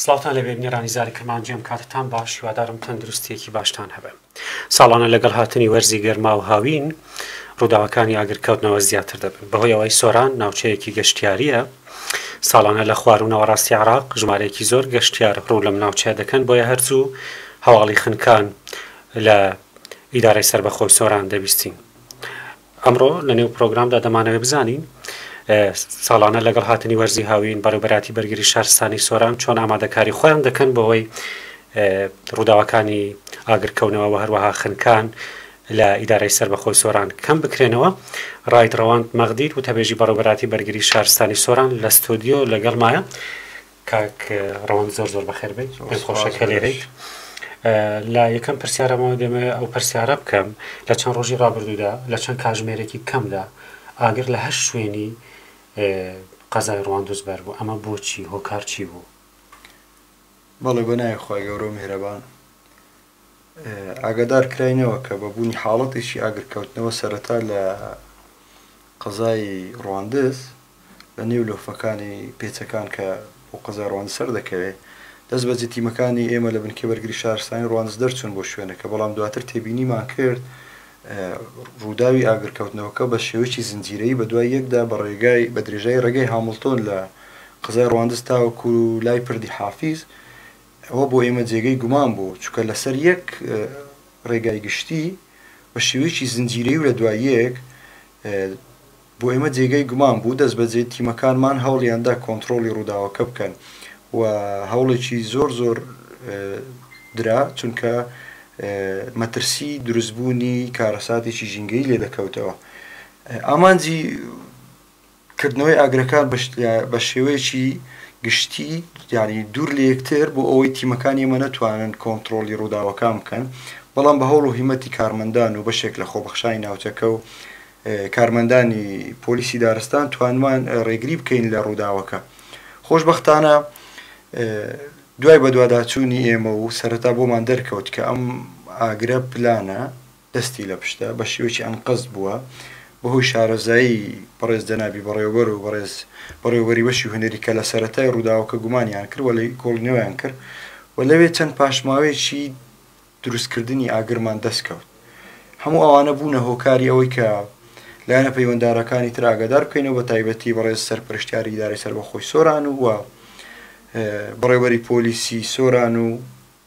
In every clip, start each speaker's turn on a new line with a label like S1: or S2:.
S1: سڵاوتان لێبێ بینەرانی زاری کرمانجی ئەم کاتەتان باش هیوادارم تەندروستیەکی باشتان هەبێ ساڵانە لەگەڵ هاتنی وەرزی گەرما و هاوین ڕووداوەکانی ئاگرکەوتنەوە زیاتر دەبن بەهۆی ئەوەی سۆران ناوچەیەکی گەشتیاریە ساڵانە لە خوار و ناوەڕاستی عراق ژمارەیەکی زۆر گەشتیار ڕوو لەم ناوچەیە دەکەن بۆیە هەرزوو هەواڵی خنکان لە ئیدارەی سەربەخۆی سۆران دەبیستین. ئەمڕۆ لە نێو پرۆگرامدا دەمانەوێت بزانین ساڵانە لەگەڵ هاتنی وەرزی هاوین بەڕێوبەراتی بەرگری شارستانی سۆران چۆن ئامادەکاری خۆیان دەکەن بۆەوەی ڕووداوەکانی ئاگرکەونەوە و هەروەها خنکان لە ئیدارەی سەربەخۆی سۆران کەم بکرێنەوە ڕایت ڕەوەند مەغدید وتەبێژی بەڕێوبەراتی بەرگری شارستانی سۆران لە ستۆدیۆ لەگەڵمایە کاک ڕەوەند زۆر زۆر بەخێر بێیت پێم خۆشە کە لێرەیت لە یەکەم پرسیارەمەوە دەمەوێت ئەو پرسیارە بکەم لە چەند ڕۆژی ڕابردوودا لە چەند کاژمێرێکی کەمدا ئاگر لە هەشت شوێنی قەزای ڕواندز بەر بوو ئەمە بۆچی هۆکار چی بوو؟
S2: بەڵێ بە ناوی خوای گەورە و میهرەبان ئاگادار کراینەوە کە بە بوونی حاڵەتێکی ئاگرکەوتنەوە سەرەتا لە قەزای ڕواندز لە نێو لۆفەکانی پێچەکان کە بۆ قەزای ڕواندز سەردەکەوێ، دەستبەجێ تیمەکانی ئێمە لە بنکەی بەرگری شارستانی ڕواندز دەرچوون بۆ شوێنەکە، بەڵام دواتر تێبینیمان کرد ڕووداوی ئاگرکەوتنەوەکە بە شێوەیەکی زنجیرەیی بەدوای یەکدا بە ڕێگای بە درێژایی ڕێگای هامڵتۆن لە قەزای ڕواندز تاوەکو لای پردی حافیز، ئەوە بۆ ئێمە جێگەی گومان بوو، چونکە لەسەر یەک ڕێگای گشتی بە شێوەیەکی زنجیرەیی و لە دوای یەک بۆ ئێمە جێگەی گومان بوو، دەستبەجێ تیمەکانمان هەوڵیاندا کۆنتڕۆڵی ڕووداوەکە بکەن و هەوڵێکی زۆر زۆر درا، چونکە مەترسی دروستبوونی کارەساتێکی ژینگەیی لێدەکەوتەوە. ئامانجی کردنەوەی ئاگرەکان بە شێوەیەکی گشتی یانی دوور لە یەکتر بۆ ئەوەی تیمەکانی ئێمە نەتوانن کۆنتڕۆڵی ڕووداوەکان بکەن، بەڵام بە هەوڵ و هیمەتی کارمەندان و بەشێک لە خۆبەخشانی ناوچەکە و کارمەندانی پۆلیسی دارستان توانمان ڕێگری بکەین لە ڕووداوەکە. خۆشبەختانە دوای بەدواداچوونی ئێمە و سەرەتا بۆمان دەرکەوت کە ئەم ئاگرە پلانە دەستی لە پشتە، بە شێوەیەکی ئەنقەست بووە، بەهۆی شارەزایی بەڕێز جەنابی بەڕێوەبەر و بەڕێز بەڕێوەبەری بەشی هونەری کە لە سەرەتای ڕووداوەکە گومانیان کرد و لێکۆڵینەوەیان کرد و لەوێ چەند پاشماوەیەکی دروستکردنی ئاگرمان دەستکەوت. هەموو ئەوانە بوونە هۆکاری ئەوەی کە لایەنە پەیوەندارەکانی تر ئاگادار بکەینەوە بە تایبەتی بەڕێز سەرپەرشتیاری ئیدارەی سەربەخۆی سۆران و بەڕێوەبەری پۆلیسی سۆران و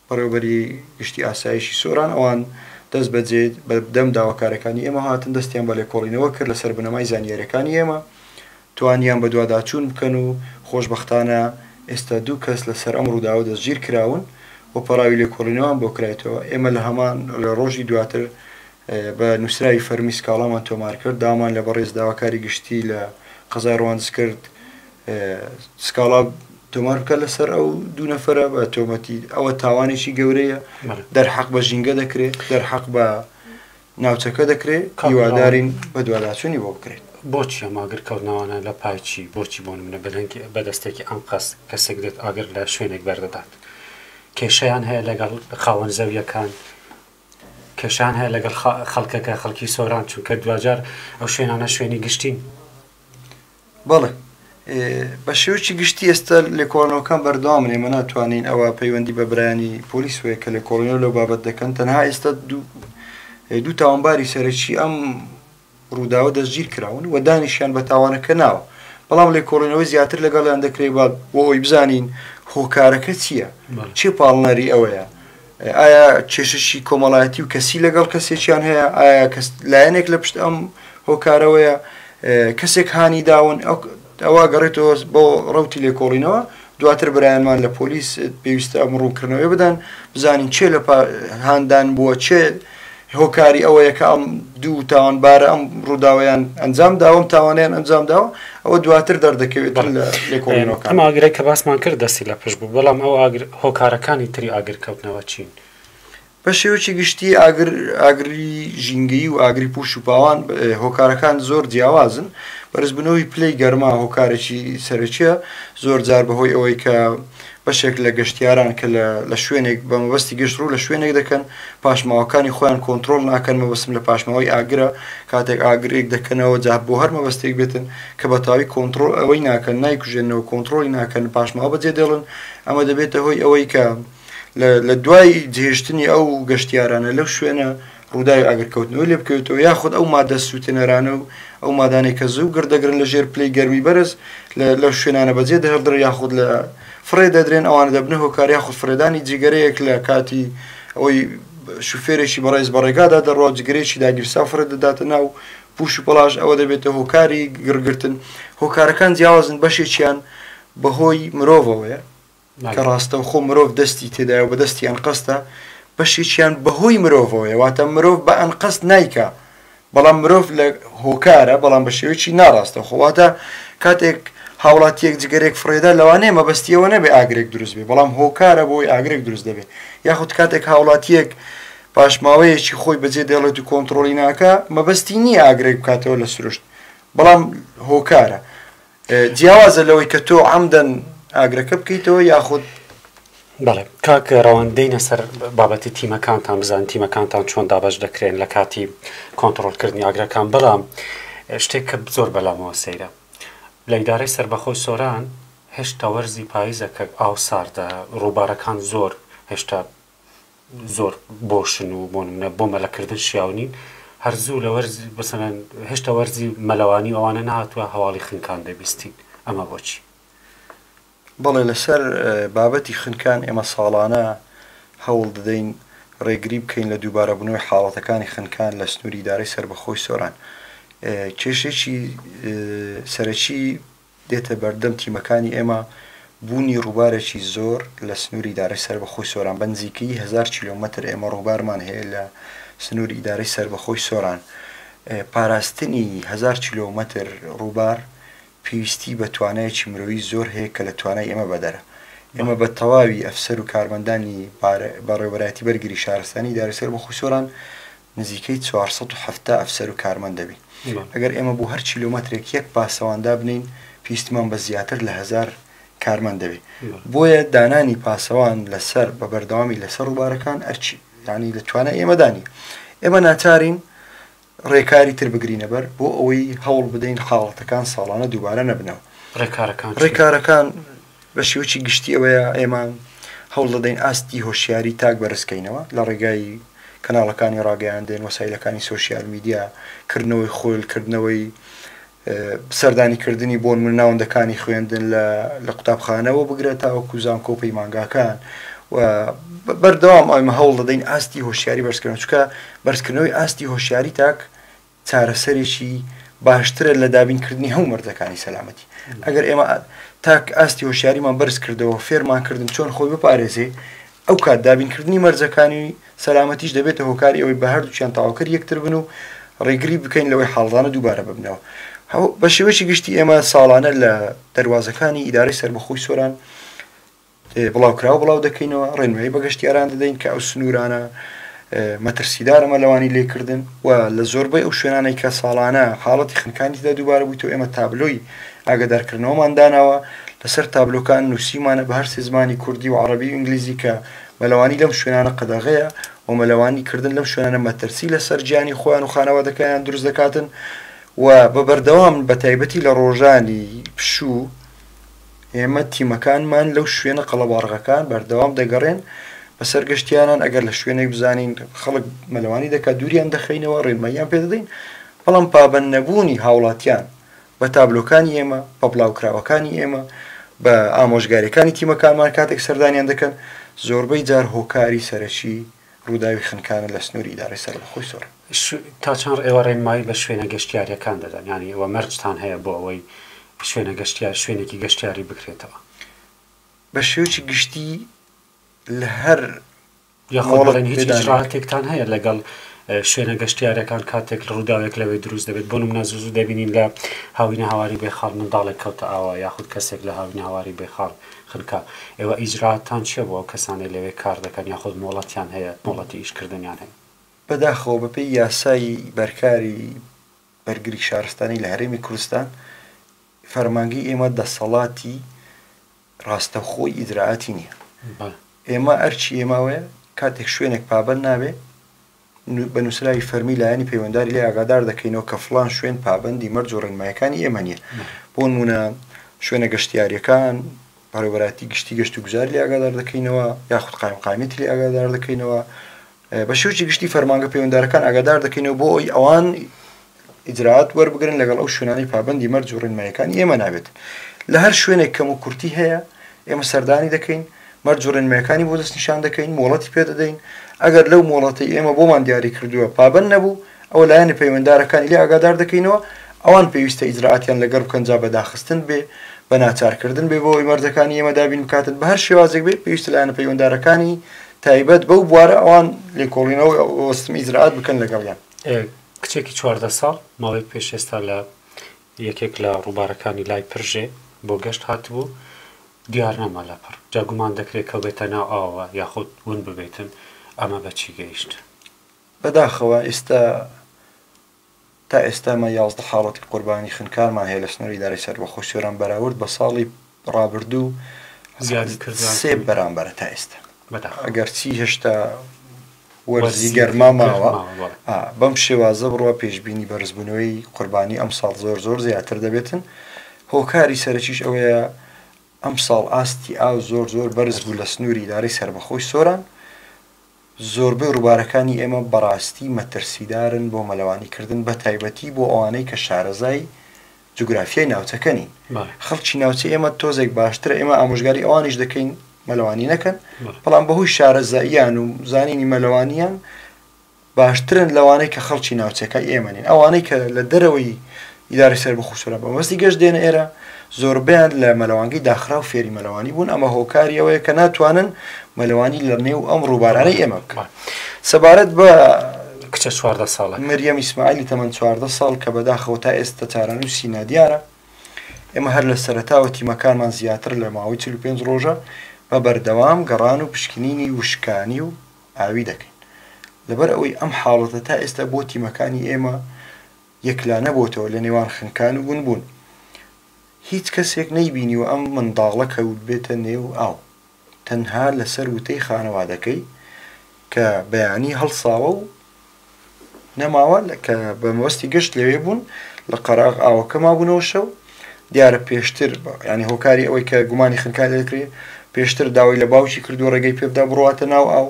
S2: بەڕێوەبەری گشتی ئاسایشی سۆران ئەوان دەست بەجێ بە دەم داواکارەکانی ئێمە هاتن دەستیان بە لێکۆڵینەوە کرد لەسەر بنەمای زانیاریەکانی ئێمە توانیان بەدواداچوون بکەن و خۆشبەختانە ئێستا دوو کەس لەسەر ئەم ڕووداوە دەستگیر کراون و پەڕاوی لێکۆڵینەوەیان بۆ کرایتەوە ئێمە لە هەمان لە ڕۆژی دواتر بە نووسراوی فەرمی سکاڵامان تۆمار کرد داوامان لە بەڕێز داواکاری گشتی لە قەزای ڕواندز کرد سکاڵا تۆمار بکە لەسەر ئەو دوو نەفەرە بە تۆمەتی ئەوە تاوانێکی گەورەیە دەرحەق بە ژینگە دەکرێت دەرحەق بە ناوچەکە دەکرێت، هیوادارین بەدواداچوونی بۆ بکرێت.
S1: بۆچی ئەم ئاگرکەوتنەوانە لە پای چی؟ بۆچی بۆ نمونە بە دەستێکی ئەنقەست کەسێک دێت ئاگر لە شوێنێک بەردەدات؟ کێشەیان هەیە لەگەڵ خاوەن زەویەکان؟ کێشەیان هەیە لەگەڵ خەڵکەکە، خەڵکی سۆران، چونکە دواجار ئەو شوێنانە شوێنی گشتین.
S2: بەڵێ بە شێوەیەکی گشتی ئێستا لێکۆڵینەوەکان بەردەوامن ئێمە ناتوانین ئەوە پەیوەندی بە برایانی پۆلیس وەیە کە لێکۆڵینەوە لەو بابەت دەکەن تەنها ئێستا دوو تاوانباری سەرەکی ئەم ڕووداوە دەستگیر کراون و دانیشیان بە تاوانەکە ناوە بەڵام لێکۆڵینەوەی زیاتر لەگەڵیان دەکرێت بە بۆ ئەوی بزانین هۆکارەکە چییە چی پاڵنەری ئەوەیە ئایا کێشەشی کۆمەڵایەتی و کەسی لەگەڵ کەسێکیان هەیە ئایا کەس لایەنێک لە پشت ئەم هۆکارەوەیە کەسێک هانی داون ئەوە گەڕێتەوە بۆ ڕوتی لێکۆڵینەوە دواتر برایانمان لە پۆلیس پێویستە ئەم ڕوونکردنەوەی بدەن بزانین چێ لە هاندان بووە چێ هۆکاری ئەوەیە کە ئەم دوو تاوانبارە ئەم ڕووداوەیان ئەنجام داوە ئەم تاوانەیان ئەنجام داوە ئەوە دواتر دەردەکەوێت لە لێکۆڵینەوەکان.
S1: ئەم ئاگرەی کە باسمان کرد دەستی لە پشت بوو، بەڵام ئەو ئاگر هۆکارەکانی تری ئاگرکەوتنەوە چین؟
S2: بە شێوەیەکی گشتی ئاگر ئاگری ژینگەیی و ئاگری پوش و پاوان هۆکارەکان زۆر جیاوازن بەرزبوونەوەی پلەی گەرما هۆکارێکی سەرەکیە زۆر جار بەهۆی ئەوەی کە بەشێک لە گەشتیاران کە لە لە شوێنێک بە مەبەستی گەشت ڕوو لە شوێنێک دەکەن پاشماوەکانی خۆیان کۆنترۆڵ ناکەن مەبەستم لە پاشماوەی ئاگرە کاتێک ئاگرێک دەکەنەوە جا بۆ هەر مەبەستێک بێتن کە بە تەواوی کۆنترۆڵ ئەوەی ناکەن نایکوژێنەوە کۆنترۆڵی ناکەن پاشماوە بەجێ دێڵن ئەمە دەبێتە هۆی ئەوەی کە لە دوای جێهێشتنی ئەو گەشتیارانە لەو شوێنە ڕووداوی ئاگرکەوتنەوەی لێ بکەوێتەوە یاخود ئەو مادە سووتێنەرانە و ئەو مادانەی کە زوو گڕ دەگرن لە ژێر پلەی گەرمی بەرز لەو شوێنانە بەجێ دەهێڵدرێن یاخود لە فڕێ دەدرێن ئەوانە دەبنە هۆکار یاخود فڕێدانی جگەرەیەک لە کاتی ئەوەی شوفێرێکی بەڕێز بە ڕێگادا دەڕوا جگەرەیەکی داگیرساو فڕێ دەداتە ناو پوش و پەڵاش ئەوە دەبێتە هۆکاری گڕگرتن هۆکارەکان جیاوازن بەشێکیان بەهۆی مرۆڤەوەیە کە ڕاستەوخۆ مرۆڤ دەستی تێدایە و بە دەستی ئەنقەستە، بەشێکیان بەهۆی مرۆڤەوەیە، واتە مرۆڤ بە ئەنقەست نایکا، بەڵام مرۆڤ لە هۆکارە، بەڵام بە شێوەیەکی ناڕاستەوخۆ، واتە کاتێک هاوڵاتییەک جگەرەیەک فڕێدا لەوانەیە مەبەستی ئەوە نەبێ ئاگرێک دروست بێ، بەڵام هۆکارە بۆ ئەوەی ئاگرێک دروست دەبێ، یاخود کاتێک هاوڵاتییەک پاشماوەیەکی خۆی بەجێ دێڵێت و کۆنتڕۆڵی ناکا، مەبەستی نییە ئاگرێک بکاتەوە لە سروشت، بەڵام هۆکارە. جیاوازە لەوەی کە تۆ عەمدەن ئاگرەکە بکەیتەوە یاخود.
S1: بەڵێ کاک ڕەوەند دێینە سەر بابەتی تیمەکانتان بزانین تیمەکانتان چۆن دابەش دەکرێن لە کاتی کۆنتڕۆڵکردنی ئاگرەکان بەڵام شتێک کە زۆر بەلامەوە سەیرە لە ئیدارەی سەربەخۆی سۆران هێشتا وەرزی پاییزە کە ئاو ساردە ڕووبارەکان زۆر هێشتا زۆر بۆشن و بۆ نمونە بۆ مەلەکردن شیاو نین هەر زوو لە وەرز بەسەلەن هێشتا وەرزی مەلەوانی و ئەوانە نەهاتووە هەواڵی خنکان دەبیستین ئەمە بۆچی؟
S2: بەڵێ لەسەر بابەتی خنکان ئێمە ساڵانە هەوڵ دەدەین ڕێگری بکەین لە دووبارەبوونەوەی حاڵەتەکانی خنکان لە سنووری ئیدارەی سەربەخۆی سۆران کێشەیەکی سەرەکی دێتە بەردەم تیمەکانی ئێمە، بوونی ڕووبارێکی زۆر لە سنووری ئیدارەی سەربەخۆی سۆران، بە نزیکەیی هەزار کیلۆمەتر ئێمە ڕووبارمان هەیە لە سنووری ئیدارەی سەربەخۆی سۆران. پاراستنی هەزار کیلۆمەتر ڕووبار پێویستی بە توانایەکی مرۆیی زۆر هەیە کە لە توانای ئێمە بەدەرە. ئێمە بە تەواوی ئەفسەر و کارمەندانی بەڕێوەبەرایەتی بەرگری شارستانی ئیدارەی سەربەخۆی سۆران نزیکەی 470 ئەفسەر و کارمەند دەبین. ئەگەر ئێمە بۆ هەر کیلۆمەترێک یەک پاسەوان دابنێین، پێویستمان بە زیاتر لە هەزار کارمەند دەبێت. بۆیە دانانی پاسەوان لەسەر بە بەردەوامی لەسەر ڕووبارەکان ئەرکی یانی لە توانای ئێمەدا نییە. ئێمە ناچارین ڕێکاری تر بگرینە بەر بۆ ئەوەی هەوڵ بدەین حاڵەتەکان ساڵانە دووبارە نەبنەوە.
S1: ڕێکارەکان چین؟
S2: ڕێکارەکان بە شێوەیەکی گشتی ئەوەیە ئێمە هەوڵ دەدەین ئاستی هۆشیاری تاک بەرزکەینەوە لە ڕێگای کەناڵەکانی ڕاگەیاندن، وەسایلەکانی سۆشیال میدیا، کردنەوەی خول، کردنەوەی سەردانی کردنی بۆ نمونە ناوەندەکانی خوێندن لە لە قوتابخانەوە بگرە تاوەکو زانکۆ و پەیمانگاکان و بەردەوام ئەمە هەوڵ دەدەین ئاستی هۆشیاری بەرزکردنەوە چونکە بەرزکردنەوەی ئاستی هۆشیاری تاک چارەسەرێکی باشترە لە دابینکردنی هەموو مەرجەکانی سەلامەتی. ئەگەر ئێمە تاک ئاستی هۆشیاریمان بەرز کردەوە، فێرمان کردن چۆن خۆی بپارێزێ، ئەو کات دابینکردنی مەرجەکانی سەلامەتیش دەبێتە هۆکاری ئەوەی بە هەردووکیان تەواوکەری یەکتر بن و ڕێگری بکەین لەوەی حاڵەتانە دووبارە ببنەوە. بە شێوەیەکی گشتی ئێمە ساڵانە لە دەروازەکانی ئیدارەی سەربەخۆی سۆران بڵاوکراوە بڵاو دەکەینەوە، ڕێنمایی بە گەشتیاران دەدەین کە ئەو سنوورانە مەترسیدارە مەلەوانی لێکردن و لە زۆربەی ئەو شوێنانەی کە ساڵانە حاڵەتی خنکانی تێدا دووبارە بوویتەوە ئێمە تابلۆی ئاگادارکردنەوەمان داناوە لەسەر تابلۆکان نووسیومانە بە هەرسێ زمانی کوردی و عەڕەبی و ئینگلیزی کە مەلەوانی لەم شوێنانە قەدەغەیە و مەلەوانی کردن لەم شوێنانە مەترسی لەسەر گیانی خۆیان و خانەوادەکەیان دروست دەکاتن و بە بەردەوام بە تایبەتی لە ڕۆژانی پشوو ئێمە تیمەکانمان لەو شوێنە قەڵەباڵغەکان بەردەوام دەگەڕێن بەسەر گەشتیاران، ئەگەر لە شوێنێک بزانین خەڵک مەلەوانی دەکات دووریان دەخەینەوە، ڕێنماییان پێ دەدەین، بەڵام پابەند نەبوونی هاوڵاتیان بە تابلۆکانی ئێمە، بە بڵاوکراوەکانی ئێمە، بە ئامۆژگارییەکانی تیمەکانمان کاتێک سەردانیان دەکەن، زۆربەی جار هۆکاری سەرەکی ڕووداوی خنکانە لە سنووری ئیدارەی سەربەخۆی سۆران.
S1: تا چەند ئێوە ڕێنمایی بە شوێنە گەشتیارییەکان دەدەن؟ یانی ئێوە مەرجتان هەیە بۆ ئەوەی شوێنە گەشتیار شوێنێکی گەشتیاری بکرێتەوە؟
S2: بە شێوەیەکی گشتی لە هەر
S1: یاخود
S2: مۆڵەت
S1: بڵێن هیچ
S2: پێدانێک.
S1: ئیجرائاتێکتان هەیە لەگەڵ شوێنە گەشتیارەکان کاتێک ڕووداوێک لەوێ دروست دەبێت؟ بۆ نمونە زوو زوو دەبینین لە هاوینەهەواری بێخاڵ منداڵێک کەوتە ئاوە یاخود کەسێک لە هاوینەهەواری بێخاڵ خنکا. ئێوە ئیجرائاتتان چیە بۆ ئەو کەسانەی لەوێ کار دەکەن یاخود مۆڵەتیان هەیە مۆڵەتی ئیشکردنیان هەیە؟
S2: بەداخەوە بەپێی یاسای بەرکاری بەرگری شارستانی لە هەرێمی کوردستان فەرمانگەی ئێمە دەسەڵاتی. ڕاستەوخۆی ئیجرائاتی نییە. ئێمە ئەرکی ئێمە ئەوەیە کاتێک شوێنێک پابەند نابێ بە نووسراوی فەرمی لایەنی پەیوەنداری لێ ئاگادار دەکەینەوە کە فڵان شوێن پابەندی مەرج و ڕێنمایەکانی ئێمە نییە. بۆ نموونە شوێنە گەشتیارییەکان بەڕێوەبەرایەتی گشتی گەشت و گوزاری لێ ئاگادار دەکەینەوە یاخود قایمقامیەتی لێ ئاگادار دەکەینەوە بە شێوەیەکی گشتی فەرمانگە پەیوەندارەکان ئاگادار دەکەینەوە بۆ ئەوەی ئەوان ئیجرائات وەربگرن لەگەڵ ئەو شوێنانەی پابەندی مەرج و ڕێنماییەکانی ئێمە نابێت. لە هەر شوێنێک کەموکورتی هەیە ئێمە سەردانی دەکەین، مەرج و ڕێنماییەکانی بۆ دەستنیشان دەکەین، مۆڵەتی پێ دەدەین، ئەگەر لەو مۆڵەتەی ئێمە بۆمان دیاری کردووە پابەند نەبوو، ئەوە لایەنە پەیوەندارەکانی لێ ئاگادار دەکەینەوە، ئەوان پێویستە ئیجرائاتیان لەگەڵ بکەن جا بە داخستن بێ، بە ناچارکردن بێ بۆ ئەوەی مەرجەکانی ئێمە دابین بکاتن، بە هەر شێوازێک بێ پێویستە لایەنە پەیوەندارەکانی تایبەت بەو بوارە ئەوان لێکۆڵینەوە و ئیجرائات بکەن لەگەڵیان.
S1: کچێکی 14 ساڵ ماوەیەک پێش ئێستا لە یەکێک لە ڕووبارەکانی لای پرژێ بۆ گەشت هاتبوو، دیار نەما لە پڕ، جا گومان دەکرێت کەوبێتە ناو ئاوەوە یاخود ون ببێتن، ئەمە بە چی گەیشت؟
S2: بەداخەوە ئێستا تا ئێستا ئێمە 11 حاڵەتی قوربانی خنکانمان هەیە لە سنووری ئیدارەی سەربەخۆی سۆران بەراورد بە ساڵی ڕابردوو
S1: زیادی کردووە
S2: سێ بەرامبەرە تا ئێستا ئەگەرچی هێشتا وەرزی گەرما ماوە بەم شێوازە بڕوا پێشبینی بەرزبوونەوەی قوربانی ئەمساڵ زۆر زۆر زیاتر دەبێتن هۆکاری سەرەکیش ئەوەیە ئەمساڵ ئاستی ئاو زۆر زۆر بەرز بوو لە سنووری ئیدارەی سەربەخۆی سۆران زۆربەی ڕووبارەکانی ئێمە بەڕاستی مەترسیدارن بۆ مەلەوانی کردن بە تایبەتی بۆ ئەوانەی کە شارەزای جوگرافیای ناوچەکە نین. خەڵکی ناوچەی ئێمە تۆزێک باشترە ئێمە ئامۆژگاری ئەوانیش دەکەین مەلەوانی نەکەن بەڵام بەهۆی شارەزاییان و زانینی مەلەوانیان باشترن لەوانەی کە خەڵکی ناوچەکە ئێمە نین ئەوانەی کە لە دەرەوەی ئیدارەی سەربەخۆ سۆران بە مەبەستی گەشت دێنە ئێرە زۆربەیان لە مەلەوانگەی داخراو فێری مەلەوانی بوون ئەمە هۆکاری ئەوەیە کە ناتوانن مەلەوانی لە نێو ئەم ڕووبارانەی ئێمە بکەن سەبارەت بە
S1: کچە 14 ساڵە
S2: مریەم ئیسماعیلی تەمەن 14 ساڵ کە بەداخەوە تا ئێستا چارەنووسی نادیارە ئێمە هەر لە سەرەتاوە تیمەکانمان زیاتر لە ماوەی 45 ڕۆژە بە بەردەوام گەڕان و پشکنینی وشکانی و ئاوی دەکەین لەبەر ئەوەی ئەم حاڵەتە تا ئێستا بۆ تیمەکانی ئێمە یەکلا نەبۆتەوە لە نێوان خنکان و ونبوون. هیچ کەسێک نەیبینیوە ئەم منداڵە کەوتبێتە نێو ئاو. تەنها لەسەر وتەی خانەوادەکەی کە بەیانی هەڵساوە و نەماوە کە بە مەبەستی گەشت لەوێ بوون لە قەراغ ئاوەکە مابوونەوە شەو دیارە پێشتر ینی هۆکاری ئەوەی کە گومانی خنکان دەکرێت پێشتر داوای لە باوکی کردو ڕێگەی پێبدا بڕواتە ناو ئاو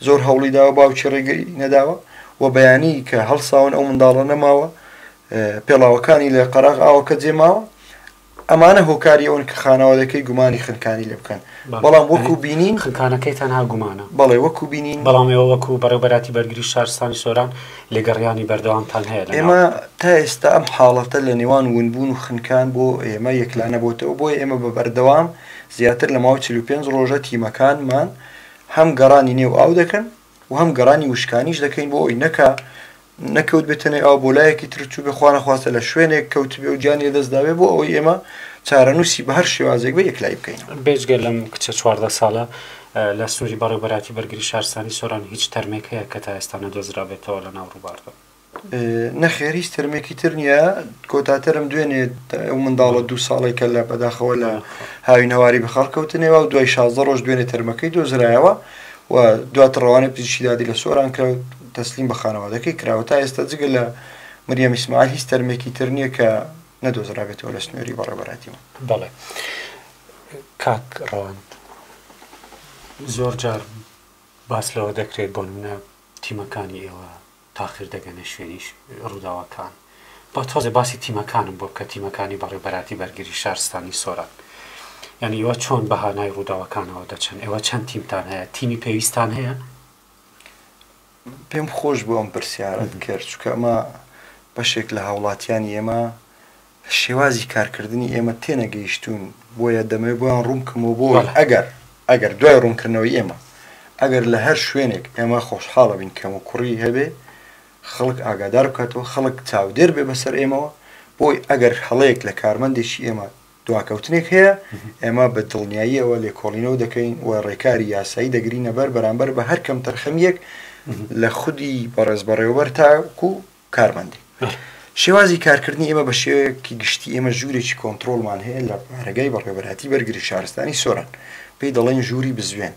S2: زۆر هەوڵی داوە باوکی ڕێگەی نەداوە و بەیانی کە هەڵساون ئەو منداڵە نەماوە پێڵاوەکانی لە قەراغ ئاوەکە جێماوە ئەمانە هۆکاری ئەوەن کە خانەوادەکەی گومانی خنکانی لێ بکەن بەڵام وەکو بینین
S1: خنکانەکەی تەنها گومانە
S2: بەڵێ وەکو بینین
S1: بەڵام ئێوە وەکو بەڕێوەبەراتی بەرگری شارستانی سۆران لێگەڕیانی بەردەوامتان هەیە لەناو
S2: ئێمە تا ئێستا ئەم حاڵەتە لە نێوان ونبوون و خنکان بۆ ئێمە یەکلا نەبۆتەوە بۆیە ئێمە بە بەردەوام زیاتر لە ماوەی 45 ڕۆژە تیمەکانمان هەم گەڕانی نێو ئاو دەکەن و هەم گەڕانی وشکانیش دەکەین بۆ ئەوی نەکا نەکەوت بێتە نێو ئاو بۆ لایەکی تر چووبێ خوانەخواستە لە شوێنێک کەوتبێ و گیانی لەدەست دابێ بۆ ئەوەی ئێمە چارەنووسی بە هەر شێوازێک بێ یەکلایی بکەینەوە.
S1: بێجگە لەم کچە 14 ساڵە لە سنووری بەڕێوەبەرایەتی بەرگری شارستانی سۆران هیچ تەرمێک هەیە کە تا ئێستا نەدۆزرابێتەوە لە ناو ڕووباردا؟
S2: نەخێر هیچ تەرمێکی تر نییە کۆتا تەرم دوێنێ ئەو منداڵە دوو ساڵێک کە لە بەداخەوە لە هاوینەواری بەخەڵ کەوتنەوە و دوای 16 ڕۆژ دوێنێ تەرمەکەی دۆزرایەوە و دواتر ڕەوانەی پزیشکی دادی لە سۆران کرا و تەسلیم بە خانەوادەکەی کراوە تا ئێستا جگە لە مریەم ئیسماعیل هیچ تەرمێکی تر نییە کە نەدۆزرابێتەوە لە سنووری بەڕێوەبەرایەتیمان.
S1: بەڵێ کاک ڕەوەند زۆر جار باس لەوە دەکرێت بۆ نمونە تیمەکانی ئێوە تاخیر دەگەنە شوێنی ڕووداوەکان. با تۆزێ باسی تیمەکانم بۆ بکە، تیمەکانی بەڕێوبەراتی بەرگری شارستانی سۆران. یانی ئێوە چۆن بە هانای ڕووداوەکانەوە دەچن؟ ئێوە چەند تیمتان هەیە؟ تیمی پێویستتان هەیە؟
S2: پێم خۆش بوو ئەم پرسیارەت کرد، چونکە ئەمە بەشێک لە هاوڵاتیانی ئێمە شێوازی کارکردنی ئێمە تێنەگەیشتوون، بۆیە دەمەوێت بۆیان ڕوون بکەمەوە بۆ ئەوەی ئەگەر ئەگەر دوای ڕوونکردنەوەی ئێمە ئەگەر لە هەر شوێنێک ئێمە خۆشحاڵ ئەبین کەموکوڕی هەبێ خەڵک ئاگادار بکاتەوە، خەڵک چاودێر بێ بەسەر ئێمەوە، بۆی ئەگەر هەڵەیەک لە کارمەندێکی ئێمە دواکەوتنێک هەیە ئێمە بە دڵنیاییەوە لێکۆڵینەوە دەکەین و ڕێکاری یاسایی دەگرینە بەر بەرامبەر بە هەر کەمتەرخەمییەک لە خودی بەڕێز بەڕێوەبەر تاکوو کارمەندێک. شێوازی کارکردنی ئێمە بە شێوەیەکی گشتی ئێمە ژوورێکی کۆنترۆڵمان هەیە لە بارەگای بەڕێوەبەرایەتی بەرگری شارستانی سۆران پێی دەڵێن ژووری بزوێن.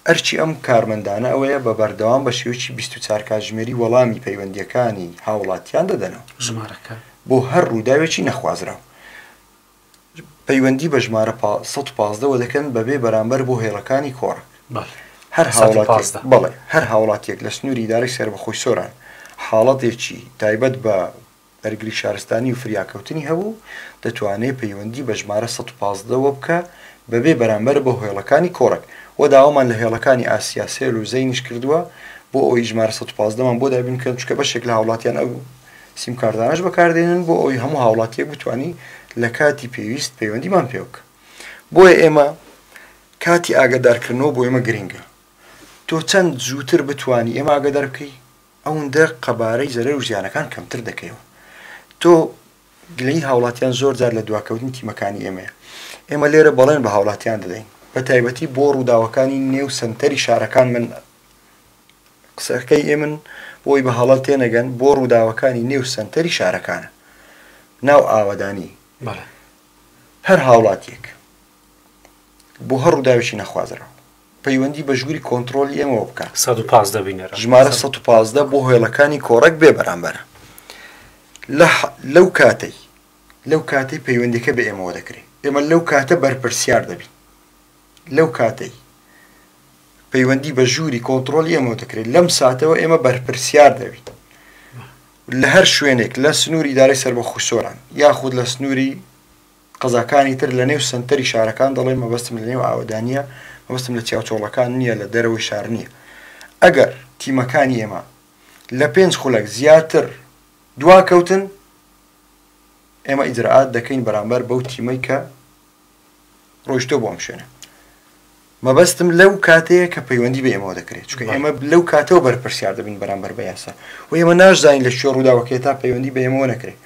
S2: ئەرکی ئەم کارمەندانە ئەوەیە بە بەردەوام بە شێوەیەکی 24 کاتژمێری وەڵامی پەیوەندییەکانی هاوڵاتیان دەدەنەوە.
S1: ژمارەکە.
S2: بۆ هەر ڕووداوێکی نەخوازراو. پەیوەندی بە ژمارە 115 وە دەکەن بەبێ بەرامبەر بۆ هێڵەکانی کۆڕەک. هەر هاوڵاتیەک بەڵێ هەر هاوڵاتیەک لە سنووری ئیدارەی سەربەخۆی سۆران حاڵەتێکی تایبەت بە بەرگری شارستانی و فریاکەوتنی هەبوو دەتوانێ پەیوەندی بە ژمارە 115 وە بکا بەبێ بەرامبەر بۆ هێڵەکانی کۆڕەک وە داوامان لە هێڵەکانی ئاسیاسێل و زەینیش کردووە بۆ ئەوەی ژمارە 115 مان بۆ دابین بکەن چونکە بەشێک لە هاوڵاتیان ئەو سیمکارتانەش بەکاردێنن بۆ ئەوەی هەموو هاوڵاتیەک بتوانی لە کاتی پێویست پەیوەندیمان پێ بکە بۆیە ئێمە کاتی ئاگادارکردنەوە بۆ ئێمە گرنگە تۆ چەند زووتر بتوانی ئێمە ئاگادار بکەی ئەوەندە قەبارەی زەرەر و زیانەکان کەمتر دەکەیەوە تۆ گلەیی هاوڵاتیان زۆر جار لە دواکەوتنی تیمەکانی ئێمەیە ئێمە لێرە بەڵێن بە هاوڵاتیان دەدەین بە تایبەتی بۆ ڕووداوەکانی نێو سنتەری شارەکان من قسەکەی ئێمن بۆی بە هەڵە تێنەگەن بۆ ڕووداوەکانی نێو سەنتەری شارەکانە ناو ئاوەدانی هەر هاوڵاتیەک بۆ هەر ڕووداوێکی نەخوازراو پەیوەندی بە ژووری کۆنتڕۆلی ئێمەوە بکە.
S1: 115 بینەرە.
S2: ژمارە 115 بۆ هێڵەکانی کۆڕەک بێ بەرامبەرە. لە لەو کاتەی لەو کاتەی پەیوەندیەکە بە ئێمەوە دەکرێ ئێمە لەو کاتە بەرپرسیار دەبین. لەو کاتەی پەیوەندی بە ژووری کۆنتڕۆلی ئێمەوە دەکرێت لەم ساتەوە ئێمە بەرپرسیار دەبین لە هەر شوێنێک لە سنووری ئیدارەی سەربەخۆی سۆران یاخود لە سنووری قەزاکانی تر لە نێو سەنتەری شارەکان دەڵێم مەبەستم لە نێو ئاوەدانییە مەبەستم لە چیاوچۆڵەکان نییە لە دەرەوەی شار نییە ئەگەر تیمەکانی ئێمە لە پێنج خولەک زیاتر دواکەوتن ئێمە ئیجرائات دەکەین بەرامبەر بەو تیمەی کە ڕۆیشتووە بۆ ئەم شوێنە مەبەستم لەو کاتەیە کە پەیوەندی بە ئێمەوە دەکرێت چونکە ئێمە لەو کاتەوە بەرپرسیار دەبین بەرامبەر بە یاسا و ئێمە ناشزانین لە کوێ ڕووداوەکەی تا پەیوەندی بە ئێمەوە نەکرێت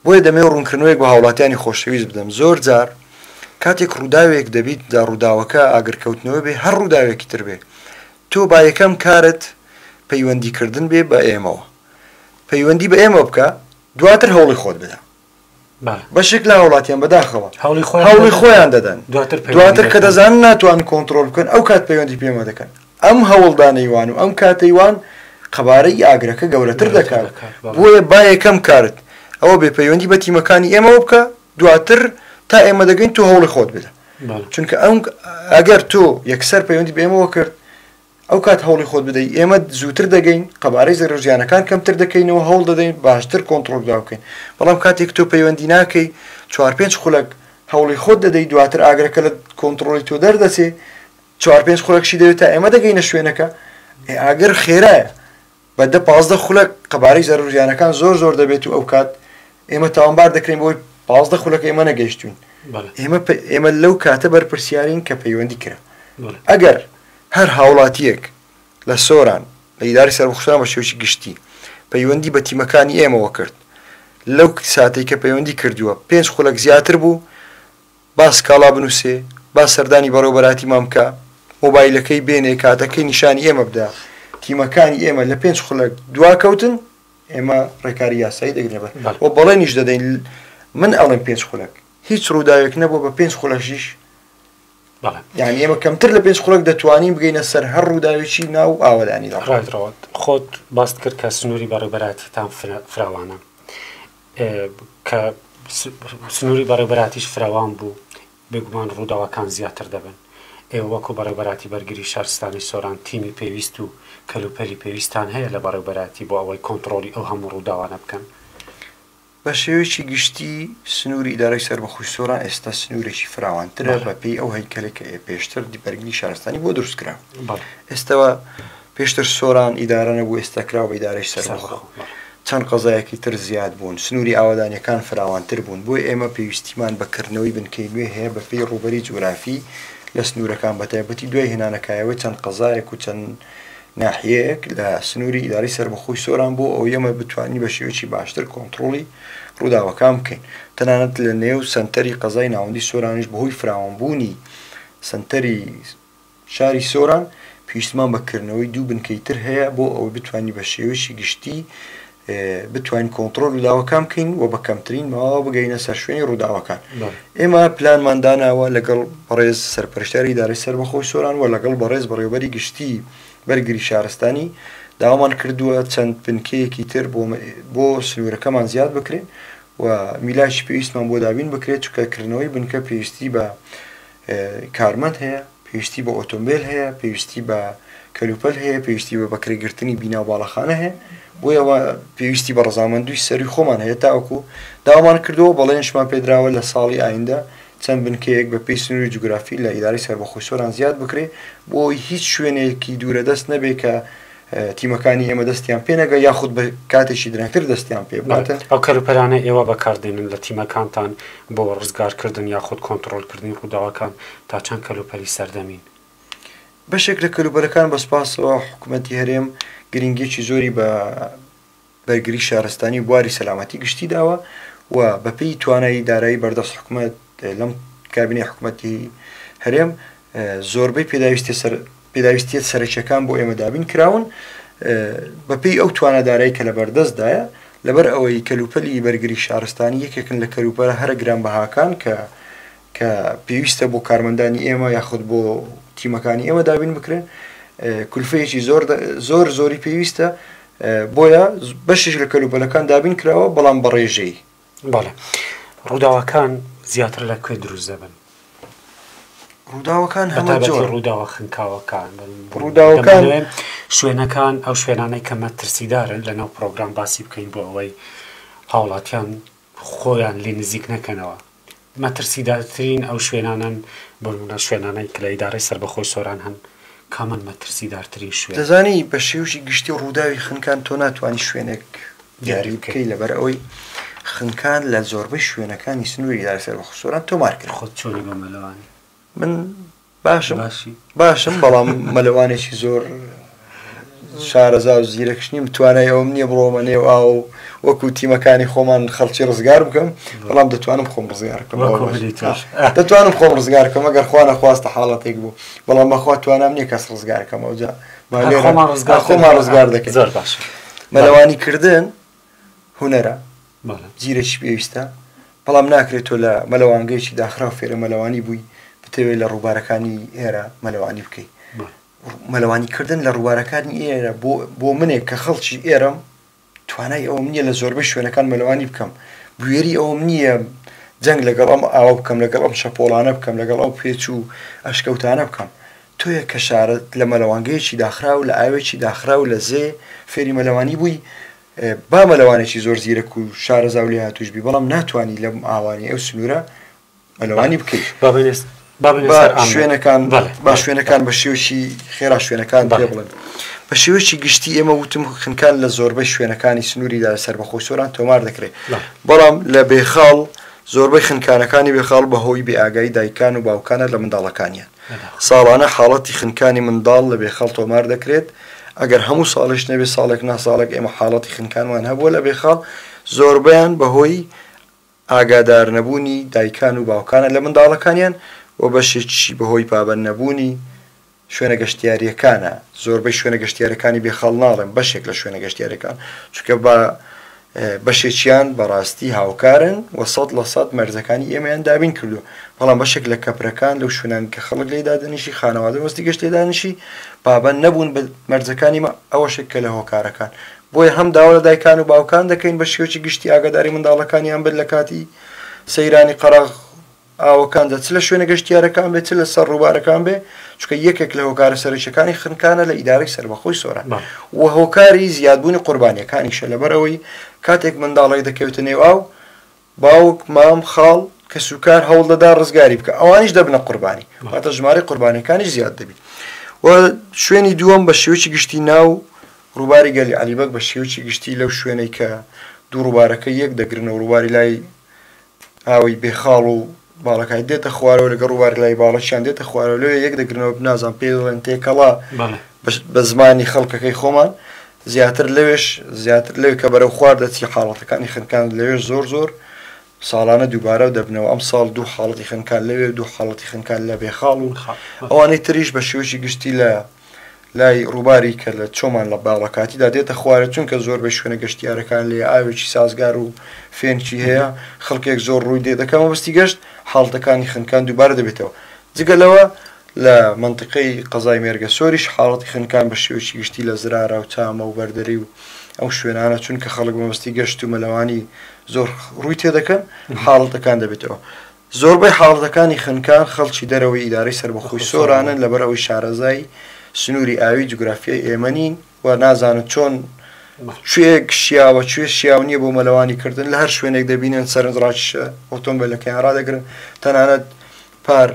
S2: بۆیە دەمەوێت ڕوونکردنەوەیەک بە هاوڵاتیانی خۆشەویست بدەم زۆر جار کاتێک ڕووداوێک دەبیت دا ڕووداوەکە ئاگرکەوتنەوە بێ هەر ڕووداوێکی تر بێ تۆ با یەکەم کارت پەیوەندیکردن بێ بە ئێمەوە پەیوەندی بە ئێمە بکە دواتر هەوڵی خۆت بدە بەشێک لە هاوڵاتیان بەداخەوە هەوڵی خۆیان دەدەن دواتر کە دەزانن ناتوانن کۆنتڕۆڵ بکەن ئەو کات پەیوەندی پێمە دەکەن ئەم هەوڵدانەی وان و ئەم کاتەی وان قەبارەی ئاگرەکە گەورەتر دەکات بۆیە با یەکەم کارت ئەوە بێ پەیوەندی بە تیمەکانی ئێمەوە بکە دواتر تا ئێمە دەگەین تۆ هەوڵی خۆت بدە چونکە ئەم ئەگەر تۆ یەکسەر پەیوەندی بە ئێمەوە کرد ئەو کات هەوڵی خۆت بدەی ئێمە زووتر دەگەین قەبارەی زەرەر و زیانەکان کەمتر دەکەینەوە هەوڵ دەدەین باشتر کۆنتڕۆڵ بکەین بەڵام کاتێک تۆ پەیوەندی ناکەی چوار پێنج خولەک هەوڵی خۆت دەدەی دواتر ئاگرەکە لە کۆنتڕۆڵی تۆ دەردەچێ چوار پێنج خولەکشی دەوێت تا ئێمە دەگەینە شوێنەکە ئاگر خێرایە بە دە 15 خولەک قەبارەی زەرەر و زیانەکان زۆر زۆر دەبێت و ئەو کات ئێمە تاوانبار دەکرێن بۆی 15 خولەکە ئێمە نەگەیشتوین ئێمە ئێمە لەو کاتە بەرپرسیارین کە پەیوەندی کرا ئەگەر هەر هاوڵاتییەک لە سۆران، لە ئیدارەی سەربەخۆی سۆران بە شێوەیەکی گشتی پەیوەندی بە تیمەکانی ئێمەوە کرد، لەو ساتەی کە پەیوەندی کردووە پێنج خولەک زیاتر بوو، با سکاڵا بنووسێ، با سەردانی بەڕێوەبەرایەتیمان بکا، مۆبایلەکەی بێنێ، کاتەکەی نیشانی ئێمە بدا، تیمەکانی ئێمە لە پێنج خولەک دواکەوتن، ئێمە ڕێکاری یاسایی دەگرینەبەر و بەڵێنیش دەدەین، من ئەڵێم پێنج خولەک، هیچ ڕووداوێک نەبووە بە پێنج خولەکیش
S1: بەڵێ.
S2: یانی ئێمە کەمتر لە پێنج خولەک دەتوانین بگەینە سەر هەر ڕووداوێکی ناو ئاوەدانی دەڕ.
S1: ڕایت ڕەوەت خۆت باست کرد کە سنووری بەڕێوبەراتیتان فراوانە کە سنووری بەڕێوبەراتیش فراوان بوو بێگومان ڕووداوەکان زیاتر دەبن ئێوە وەکو بەڕێوبەراتی بەرگری شارستانی سۆران تیمی پێویست و کەلوپەلی پێویستان هەیە لە بەڕێوبەراتی بۆ ئەوەی کۆنتڕۆڵی ئەو هەموو ڕووداوانە بکەن؟
S2: بە شێوەیەکی گشتی سنووری ئیدارەی سەربەخۆی سۆران ئێستا سنوورێکی فراوانترە بە پێی ئەو هەیکەلەی کە پێشتر بەرگری شارستانی بۆ دروست کرا. ئێستاوە پێشتر سۆران ئیدارە نەبوو ئێستا کراوە بە ئیدارەی سەربەخۆ. چەند قەزایەکی تر زیاد بوون، سنووری ئاوەدانیەکان فراوانتر بوون، بۆیە ئێمە پێویستیمان بە کردنەوەی بنکەی نوێ هەیە بە پێی ڕووبەری جوگرافی لە سنوورەکان بەتایبەتی دوای هێنانەکایەوەی چەند قەزایەک و چەند ناحیەیەک لە سنووری ئیدارەی سەربەخۆی سۆران بۆ ئەوەی ئێمە بتوانین بە شێوەیەکی باشتر کۆنتڕۆڵی ڕووداوەکان بکەین تەنانەت لە نێو سەنتەری قەزای ناوەندی سۆرانیش بەهۆی فراوانبوونی سەنتەری شاری سۆران پێویستمان بە کردنەوەی دوو بنکەی تر هەیە بۆ ئەوەی بتوانین بە شێوەیەکی گشتی بتوانین کۆنتڕۆڵ ڕووداوەکان بکەین و بە کەمترین ماوە بگەینە سەر شوێنی ڕووداوەکان. ئێمە پلانمان داناوە لەگەڵ بەڕێز سەرپەرشتیاری ئیدارەی سەربەخۆی سۆران و لەگەڵ بەڕێز بەڕێوەبەری گشتی بەرگری شارستانی داوامان کردووە چەند بنکەیەکی تر بۆ بۆ سنوورەکەمان زیاد بکرێن و میلاکی پێویستمان بۆ دابین بکرێت چونکە کردنەوەی بنکە پێویستی بە کارمەند هەیە، پێویستی بە ئۆتۆمبێل هەیە، پێویستی بە کەلوپەل هەیە، پێویستی بە بەکرێگرتنی بینا و باڵەخانە هەیە، بۆیە ئەوە پێویستی بە ڕەزامەندووی سەرووی خۆمان هەیە تاوەکو داوامان کردووە و بەڵێنیشمان پێدراوە لە ساڵی ئایندە چەند بنکەیەک بە پێی سنووری جوگرافی لە ئیدارەی سەربەخۆی سۆران زیاد بکرێ بۆ ئەوەی هیچ شوێنێکی دوورەدەست نەبێ کە تیمەکانی ئێمە دەستیان پێ نەگا یاخود بە کاتێکی درەنگتر دەستیان پێ بگاتن.
S1: ئەو کەلوپەلانەی ئێوە بەکاردێنن لە تیمەکانتان بۆ ڕزگارکردن یاخود کۆنتڕۆڵکردنی ڕووداوەکان تا چەند کەلوپەلی سەردەمین؟
S2: بەشێک لە کەلوپەلەکان بە سوپاسەوە حکومەتی هەرێم گرنگیەکی زۆری بە بەرگری شارستانی و بواری سەلامەتی گشتی داوە و بەپێی توانای دارایی بەردەست حکومەت لەم کابینەی حکومەتی هەرێم زۆربەی پێداویستیە سەر پێداویستیە سەرەکیەکان بۆ ئێمە دابین کراون بەپێی ئەو توانا دارایی کە لە بەردەستدایە لەبەر ئەوەی کەلوپەلی بەرگری شارستانی یەکێکن لە کەلوپەلە هەرە گرانبەهاکان کە کە پێویستە بۆ کارمەندانی ئێمە یاخود بۆ تیمەکانی ئێمە دابین بکرێن کولفەیەکی زۆر زۆر زۆری پێویستە بۆیە بەشێک لە کەلوپەلەکان دابین کراوە بەڵام بە ڕێژەی.
S1: بەڵێ ڕووداوەکان زیاتر لە کوێ دروست دەبن؟
S2: ڕووداوەکان هەمە جۆر
S1: ڕووداوە خنکاوەکان
S2: ڕووداوەکان
S1: شوێنەکان ئەو شوێنانەی کە مەترسیدارن لەناو پرۆگرام باسی بکەین بۆ ئەوەی هاوڵاتیان خۆیان لێ نزیک نەکەنەوە. مەترسیدارترین ئەو شوێنانەن، بۆ نموونە شوێنانەی کە لە ئیدارەی سەربەخۆی سۆران هەن، کامەن مەترسیدارترین شوێن؟
S2: دەزانی بە شێوەیەکی گشتی ڕووداوی خنکان تۆ ناتوانی شوێنێک دیاری بکەی لەبەر ئەوەی خنکان لە زۆربەی شوێنەکانی سنووری ئیدارەی سەربەخۆی سۆران تۆمار کرا.
S1: خۆت چۆنی بۆ مەلەوانی؟
S2: من باشم باشی باشم بەڵام مەلەوانێکی زۆر شارەزا و زیرەکش نیم توانای ئەوم نییە بڕۆمە نێو ئاو و وەکو تیمەکانی خۆمان خەڵکی ڕزگار بکەم بەڵام دەتوانم خۆم ڕزگار بکەم
S1: وەکو منی تۆش.
S2: دەتوانم خۆم ڕزگار بکەم ئەگەر خوا نەخواستە حاڵەتێک بوو بەڵام بەخوا توانام نییە کەس ڕزگار کەم ئەوجا با
S1: هەر
S2: لێرە
S1: خۆمان ڕزگار
S2: خۆمان ڕزگار دەکەین
S1: زۆر باشە
S2: مەلەوانی کردن هونەرە زیرەکی پێویستە، بەڵام ناکرێت تۆ لە مەلەوانگەیەکی داخراو فێرە مەلەوانی بووی بتەوێت لە ڕووبارەکانی ئێرە مەلەوانی بکەی. مەلەوانی کردن لە ڕووبارەکانی ئێرە بۆ منێک کە خەڵکی ئێرەم توانای ئەوەم نییە لە زۆربەی شوێنەکان مەلەوانی بکەم، بوێری ئەوەم نییە جەنگ لەگەڵ ئەم ئاوە بکەم، لەگەڵ ئەم شەپۆڵانە بکەم، لەگەڵ ئەو پێچ و ئەشکەوتانە بکەم. تۆیەک کە شارەت لە مەلەوانگەیەکی داخراو، لە ئاوێکی داخراو، لە زێ فێری مەلەوانی بووی، با مەلەوانێکی زۆر زیرەک و شارەزا و لێهاتووش بی، بەڵام ناتوانی لەم ئاوانەی ئەو سنوورە مەلەوانی بکەی. با شوێنەکان با شوێنەکان بە شێوەیەکی خێرا شوێنەکان پێ بڵێن. بە شێوەیەکی گشتی ئێمە وتم خنکان لە زۆربەی شوێنەکانی سنووری ئیدارەی سەربەخۆی سۆران تۆمار دەکرێت، بەڵام لە بێخاڵ زۆربەی خنکانەکانی بێخاڵ بەهۆی بێئاگایی دایکان و باوکانە لە منداڵەکانیان. ساڵانە حاڵەتی خنکانی منداڵ لە بێخاڵ تۆمار دەکرێت، ئەگەر هەموو ساڵیش نەبێت ساڵێک نا ساڵێک ئێمە حاڵەتی خنکانمان هەبووە لە بێخاڵ، زۆربەیان بەهۆی ئاگادارنەبوونی دایکان و باوکانە لە منداڵەکانیان و بەشێکیشی بەهۆی پابەند نەبوونی شوێنە گەشتیارییەکانە، زۆربەی شوێنە گەشتیارییەکانی بێخاڵ ناڵێم بەشێک لە شوێنە گەشتیارییەکان چونکە بە بەشێکیان بەڕاستی هاوکارن و 100% مەرجەکانی ئێمەیان دابین کردووە، بەڵام بەشێک لە کەپرەکان لەو شوێنان کە خەڵک لێی دادەنیشی خانەوادە مەستی گەشت لێ دانیشی پابەند نەبوون بە مەرجەکانی مە ئەوەشێک کە لە هۆکارەکان بۆیە هەم داوا لە دایکان و باوکان دەکەین بە شێوەیەکی گشتی ئاگاداری منداڵەکانیان بن لە کاتی سەیرانی قەراغ ئاوەکاندا چ لە شوێنە گەشتیارەکان بێت چ لەسەر ڕووبارەکان بێ چونکە یەکێک لە هۆکارە سەرەکیەکانی خنکانە لە ئیدارەی سەربەخۆی سۆران و هۆکاری زیادبوونی قوربانیەکانیشە لەبەرئەوەی کاتێک منداڵێک دەکەوێتە نێو ئاو باوک مام خاڵ کەسوکار هەوڵ دەدا ڕزگاری بکە ئەوانیش دەبنە قوربانی واتە ژمارەی قوربانیەکانیش زیاد دەبی و شوێنی دووەم بە شێوەیەکی گشتی ناو ڕووباری گەلی عەلی بەگ بە شێوەیەکی گشتی لەو شوێنەی کە دوو ڕووبارەکە یەک دەگرنەوە ڕووباری لای ئاوی بێخاڵ و باڵەکای دێتە خوارەوە لەگەڵ ڕووباری لای باڵەکیان دێتە خوارەوە لەوێ یەک دەگرنەوە نازانم پێی دەڵێن تێکەڵا بە زمانی خەڵکەکەی خۆمان زیاتر لەوێش زیاتر لەوێ کە بەرەو خوار دەچی حاڵەتەکانی خنکان لەوێش زۆر زۆر ساڵانە دووبارە دەبنەوە ئەم ساڵ دوو حاڵەتی خنکان لەوێ دوو حاڵەتی خنکان لە بێخاڵ و ئەوانەی تریش بە شێوەیەکی گشتی لە لای ڕووباری کە لە چۆمان لە باڵەکاتیدا دێتە خوارێ، چونکە زۆربەی شوێنە گەشتیارەکان لێ ئاوێکی سازگار و فێنکی هەیە، خەڵکێک زۆر ڕووی دێ دەکا مەبەستی گەشت، حاڵەتەکانی خنکان دووبارە دەبێتەوە. جگە لەوە لە مەنتیقەی قەزای مێرگەسۆریش حاڵەتی خنکان بە شێوەیەکی گشتی لە زرارە و چامە و بەردەری و ئەو شوێنانە چونکە خەڵک مەبەستی گەشت و مەلەوانی زۆر ڕووی تێدەکەن حاڵەتەکان دەبێتەوە. زۆربەی حاڵەتەکانی خنکان خەڵکی دەرەوەی ئیدارەی سەربەخۆی سۆرانن لەبەر ئەوەی شارەزای سنووری ئاوی جوگرافیای ئێمە نین و نازانن چۆن کوێ شیاوە کوێ شیاو نییە بۆ مەلەوانی کردن لە هەر شوێنێک دەبینن سەرنجڕاکیشە ئۆتۆمبیلەکەیان ڕادەگرن تەنانەت پار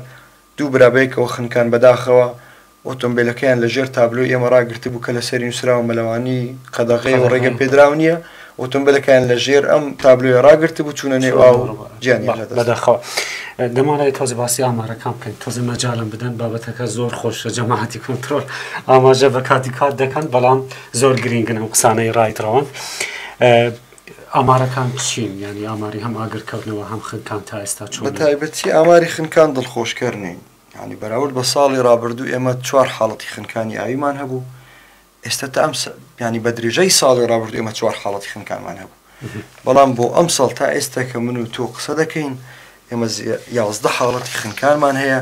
S2: دوو برا بەیەکەوە خنکان بەداخەوە ئۆتۆمبێلەکەیان لە ژێر تابلۆی ئێمە ڕاگرتبوو کە لەسەری نووسراوە مەلەوانی قەدەغەیە و ڕێگە پێدراو نییە، ئۆتۆمبێلەکەیان لە ژێر ئەم تابلۆیە ڕاگرتبوو چوونە نێو ئاو گیانیان لەدەست.
S1: بەداخەوە دەمانەوێت تۆزێ باسی ئامارەکان بکەین، تۆزێ مەجالم بدەن، بابەتەکە زۆر خۆشە، جەماعەتی کۆنترۆل ئاماژە بە کاتی کات دەکەن، بەڵام زۆر گرینگن ئەم قسانەی ڕایت ڕەوەند. ئامارەکان چین؟ یانی ئاماری هەم ئاگرکەوتنەوە هەم خنکان تا ئێستا چۆنن؟
S2: بە تایبەتی ئاماری خنکان دڵخۆشکەر نین. یانی بەراورد بە ساڵی ڕابردوو ئێمە چوار حاڵەتی خنکانی ئاویمان هەبوو ئێستا تا ئەم ینی بە درێژای ساڵی ڕابردوو ئێمە چوار حاڵەتی خنکانمان هەبوو بەڵام بۆ ئەم ساڵ تا ئێستا کە من و تۆ قسە دەکەین ئێمە 11 حاڵەتی خنکانمان هەیە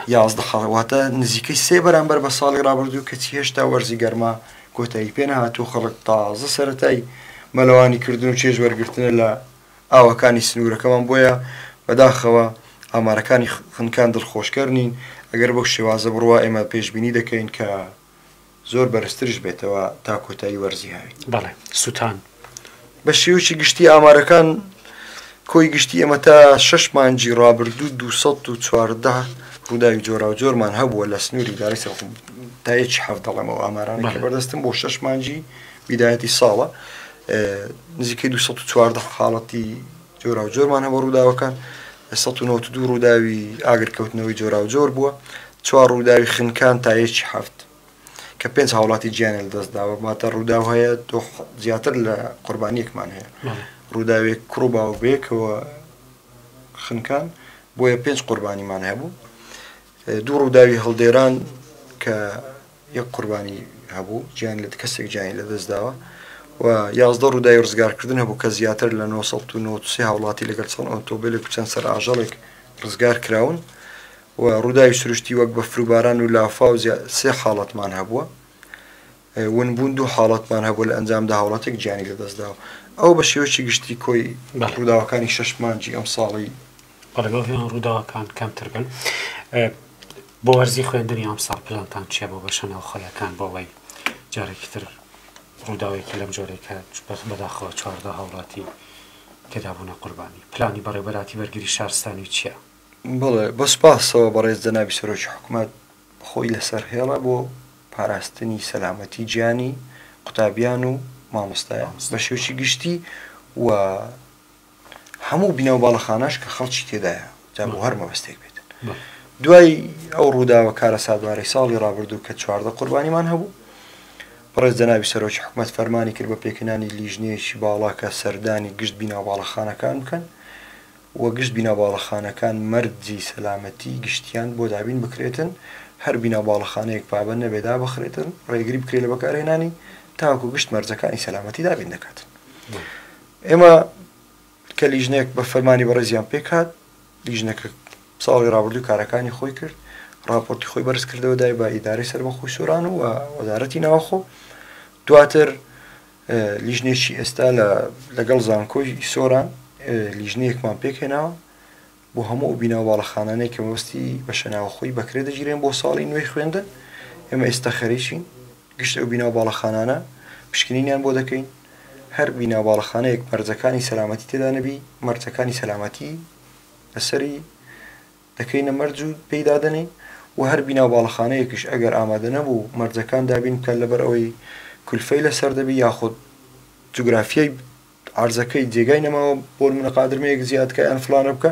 S2: 11 حاڵ واتە نزیکەی سێ بەرامبەر بە ساڵی ڕابردوو کەچی هێشتا وەرزی گەرما کۆتایی پێ نەهاتوو خەڵک تازە سەتای مەلەوانی کردن و چێژ وەرگرتنە لە ئاوەکانی سنوورەکەمان بۆیە بەداخەوە ئامارەکانی خنکان دڵخۆشکەر نین، ئەگەر بەو شێوازە بڕوا ئێمە پێشبینی دەکەین کە زۆر بەرزتریش بێتەوە تا کۆتایی وەرزی هاوین.
S1: بەڵێ سوتان.
S2: بە شێوەیەکی گشتی ئامارەکان کۆی گشتی ئێمە تا شەش مانگی ڕابردوو 214 ڕووداوی جۆراوجۆرمان هەبووە لە سنووری ئیدارەی سەربەخۆ تا یەکی حەفت دەڵێم ئەو ئامارانەی کە بەردەستم بۆ شەش مانگی بیدایەتی ساڵە نزیکەی 214 حاڵەتی جۆراوجۆرمان هەبوو ڕووداوەکان 192 ڕووداوی ئاگرکەوتنەوەی جۆراوجۆر بووە چوار ڕووداوی خنکان تا یەکی حەفت کە پێنج هاوڵاتی گیانیان لەدەست داوە واتە ڕووداو هەیە تۆ زیاتر لە قوربانیەکمان هەیە ڕووداوێک کوڕ و باوک بەیەکەوە خنکان بۆیە پێنج قوربانیمان هەبوو دوو ڕووداوی هەڵدێران کە یەک قوربانی هەبوو گیان لە کەسێک گیانی لەدەستداوە و 11 ڕووداوی ڕزگارکردن هەبوو کە زیاتر لە 993 هاوڵاتی لەگەڵ چەند ئۆتۆمبیلێک و چەند سەرئاژەڵێک ڕزگار کراون و ڕووداوی سروشتی وەک بەفر و باران و لافاو سێ حاڵەتمان هەبووە ونبوون دوو حاڵەتمان هەبوو لە ئەنجامدا هاوڵاتێک گیانی لەدەستداوە ئەو بە شێوەیەکی گشتی کۆی ڕووداوەکانی شەش مانگی ئەمساڵی
S1: بەڵێ بەو هیوان ڕووداوەکان کەمتر بن. بۆ وەرزی خوێندنی ئەمساڵ پلانتان چییە بۆ بەشە ناوخۆیەکان بۆ ئەوەی جارێکی تر ڕووداوێکی لەم جۆرەی کە بەداخەوە 14 هاوڵاتی تێدا بوونە قوربانی پلانی بەڕێوبەراتی بەرگری شارستانی چییە؟
S2: بەڵێ بە سوپاسەوە بەڕێز جەنابی سەرۆکی حکومەت خۆی لەسەر هێڵە بۆ پاراستنی سەلامەتی گیانی قوتابیان و مامۆستایان بە شێوەیەکی گشتی و هەموو بینا و باڵەخانەش کە خەڵکی تێدایە جا بۆ هەر مەبەستێک بێت دوای ئەو ڕووداوە کارەساتبارەی ساڵی ڕابردوو کە 14 قوربانیمان هەبوو بەڕێز جەنابی سەرۆکی حکومەت فەرمانی کرد بە پێکهێنانی لیژنەیەکی باڵا کە سەردانی گشت بینا و باڵەخانەکان بکەن و گشت بینا و باڵەخانەکان مەرجی سەلامەتی گشتیان بۆ دابین بکرێتن هەر بینا و باڵەخانەیەک پابەند نەبێ دابخرێتن ڕێگری بکرێت لە بەکارهێنانی تاوەکو گشت مەرجەکانی سەلامەتی دابین دەکاتن ئێمە کە لیژنەیەک بە فەرمانی بەڕێزیان پێکهات، لیژنەکە ساڵی ڕابردوو کارەکانی خۆی کرد، ڕاپۆرتی خۆی بەرز کردەوە دای بە ئیدارەی سەربەخۆی سۆران و وەزارەتی ناوخۆ. دواتر لیژنێکی ئێستا لەگەڵ زانکۆی سۆران لیژنەیەکمان پێکهێناوە بۆ هەموو ئەو بینا و باڵەخانانەی کە مەبەستی بەشە ناوخۆی بەکرێ دەگیرێن بۆ ساڵی نوێی خوێندن ئێمە ئێستا خەریکین گشت ئەو بینا و باڵەخانانە پشکنینیان بۆ دەکەین هەر بینا و باڵەخانەیەک مەرجەکانی سەلامەتی تێدا نەبی مەرجەکانی سەلامەتی لەسەری دەکەینە مەرج و پێی دادەنێین و هەر بینا و باڵەخانەیەکیش ئەگەر ئامادە نەبوو مەرجەکان دابین بکات لەبەر ئەوەی کولفەی لەسەر دەبی یاخود جوگرافیای عەرزەکەی جێگای نەماوە بۆ نمونە قادرمەیەک زیاد کە یان فلانە بکە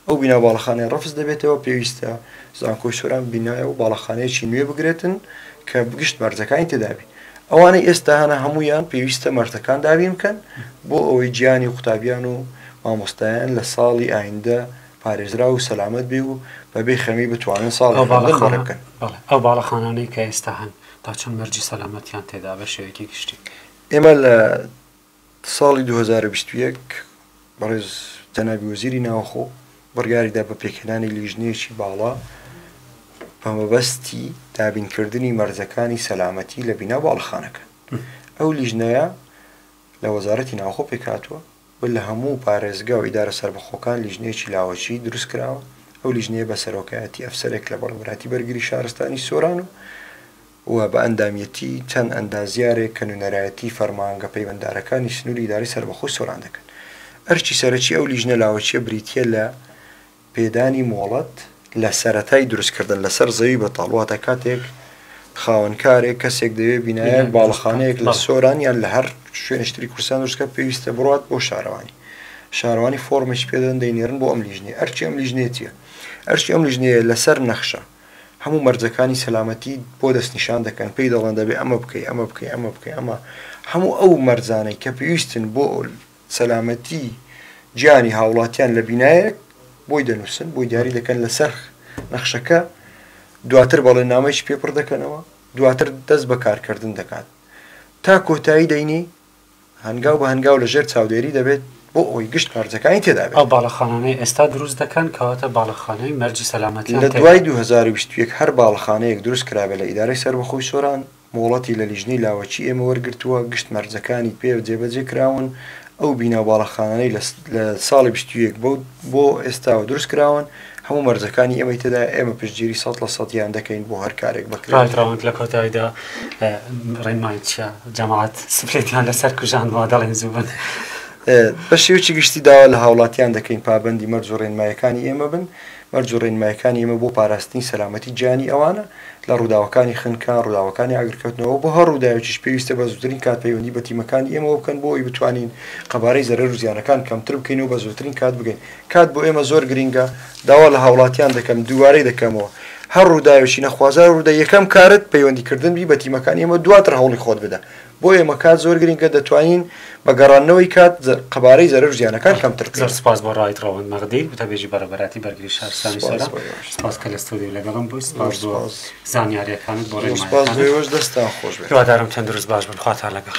S2: ئەو بینا و باڵەخانەیە ڕەفز دەبێتەوە پێویستە زانکۆی سۆران بینایە و باڵەخانەیەکی نوێ بگرێتن کە گشت مەرجەکانی تێدابی ئەوانەی ئێستا هەنە هەمویان پێویستە مەرجەکان دابین بکەن بۆ ئەوەی گیانی قوتابیان و مامۆستایان لە ساڵی ئایندە پارێزراو و سەلامەت بێ و بەبێ خەمی بتوانن ساڵی
S1: ئەو
S2: خوێندن
S1: باڵەخانە
S2: بەڕێ بکەن.
S1: بەڵێ ئەو باڵەخانانەی کە ئێستا هەن تا چەند مەرجی سەلامەتیان تێدا بە شێوەیەکی گشتی؟
S2: ئێمە لە ساڵی 2021 بەڕێز جەنابی وەزیری ناوخۆ بڕیاریدا بە پێکهێنانی لیژنەیەکی باڵا بە مەبەستی دابینکردنی مەرجەکانی سەلامەتی لە بینا و باڵەخانەکان. ئەو لیژنەیە لە وەزارەتی ناوخۆ پێکهاتووە و لە هەموو پارێزگا و ئیدارە سەربەخۆکان لیژنەیەکی لاوەکی دروستکراوە، ئەو لیژنەیە بە سەرۆکایەتی ئەفسەرێک لە بەڕێوەبەرایەتی بەرگری شارستانی سۆران و و بە ئەندامیەتی چەند ئەندازیارێک کە نوێنەرایەتی فەرمانگە پەیوەنددارەکانی سنووری ئیدارەی سەربەخۆی سۆران دەکەن. ئەرکی سەرەکی ئەو لیژنە لاوەکییە بریتییە لە پێدانی مۆڵەت لە سەرەتای دروستکردن لەسەر زەوی بەتاڵ، واتە کاتێک خاوەنکارێک کەسێک دەیەوێت بینایەک، باڵەخانەیەک لە سۆران یان لە هەر شوێنێکی تری کوردستان دروست بکات، پێویستە بڕوات بۆ شارەوانی. شارەوانی فۆرمێکی پێ دەدەن دەینێرن بۆ ئەم لیژنەیە. ئەرکی ئەم لیژنەیە چییە؟ ئەرکی ئەم لیژنەیە لەسەر نەخشە هەموو مەرجەکانی سەلامەتی بۆ دەستنیشان دەکەن، پێی دەڵێن دەبێ ئەمە بکەی، ئەمە بکەی، ئەمە بکەی، ئەمە هەموو ئەو مەرجانەی کە پێویستن بۆ سەلامەتی گیانی هاوڵاتیان لە بینایەک بۆی دەنووسن، بۆی دیاری دەکەن لەسەر نەخشەکە، دواتر بەڵێننامەیەکی پێ پڕ دەکەنەوە، دواتر دەست بە کارکردن دەکات تا کۆتایی دەینی هەنگاو بە هەنگاو لە ژێر چاودێری دەبێت بۆ ئەوەی گشت مەرجەکانی تێدا بێت.
S1: ئەو باڵەخانانەی ئێستا دروست دەکەن کەواتە باڵەخانەی مەرجی سەلامەتیان
S2: لە
S1: تێدایە.
S2: دوای 2021 هەر باڵەخانەیەک دروست کرابێت لە ئیدارەی سەربەخۆی سۆران، مۆڵەتی لە لیژنەی لاوەکی ئێمە وەرگرتووە، گشت مەرجەکانی پێ جێبەجێ کراون، ئەو بینا و باڵەخانانەی لە لە ساڵی 21 بۆ بۆ ئێستاوە دروست کراون، هەموو مەرجەکانی ئێمەی تێدایە، ئێمە پشتگیری 100% دەکەین بۆ هەر کارێک بکرێت.
S1: ڕایت ڕەوەند لە کۆتاییدا ڕێنمایت چیە؟ جەماعەت سپلێتیان لەسەر کوژاندوە دەڵێن زوو بن.
S2: بە شێوەیەکی گشتی داوا لە هاوڵاتیان دەکەین پابەندی مەرج و ڕێنمایەکانی ئێمە بن، مەرج و ڕێنمایەکانی ئێمە بۆ پاراستنی سەلامەتی گیانی ئەوانە لە ڕووداوەکانی خنکان، ڕووداوەکانی ئاگرکەوتنەوە، بۆ هەر ڕووداوێکیش پێویستە بە زووترین کات پەیوەندی بە تیمەکانی ئێمەوە بکەن بۆ ئەوەی بتوانین قەبارەی زەرەر و زیانەکان کەمتر بکەین و بە زووترین کات بگەین. کات بۆ ئێمە زۆر گرینگە، داوا لە هاوڵاتیان دەکەم، دووبارەی دەکەمەوە، هەر ڕووداوێکی نەخوازراو ڕوودا یەکەم کارت پەیوەندیکردن بی بە تیمەکانی ئێمە دواتر هەوڵی خۆت بدە. بۆ ئێمە کات زۆر گرینگە دەتوانین بە گەڕاندنەوەی کات قەبارەی زەرەر و زیانەکان کەمتر
S1: زۆر
S2: بکەین.
S1: سپاس بۆ ڕایت ڕەوەند مەغدی وتەبێژی بەڕێوەبەرایەتی بەرگری شارستانی
S2: سپاس
S1: سۆران
S2: بۆ ئێوەش.
S1: سپاس کە لە ستۆدیۆ لەگەڵم بووی
S2: زۆر
S1: سپاس بۆ
S2: سپاس.
S1: زانیاریەکانت بۆ
S2: زۆر سپاس بۆ
S1: ڕێنمایەکانت
S2: ئێوەش دەستتان خۆش بێت.
S1: هیوادارم تەندروست باش بن خواتان لەگەڵ.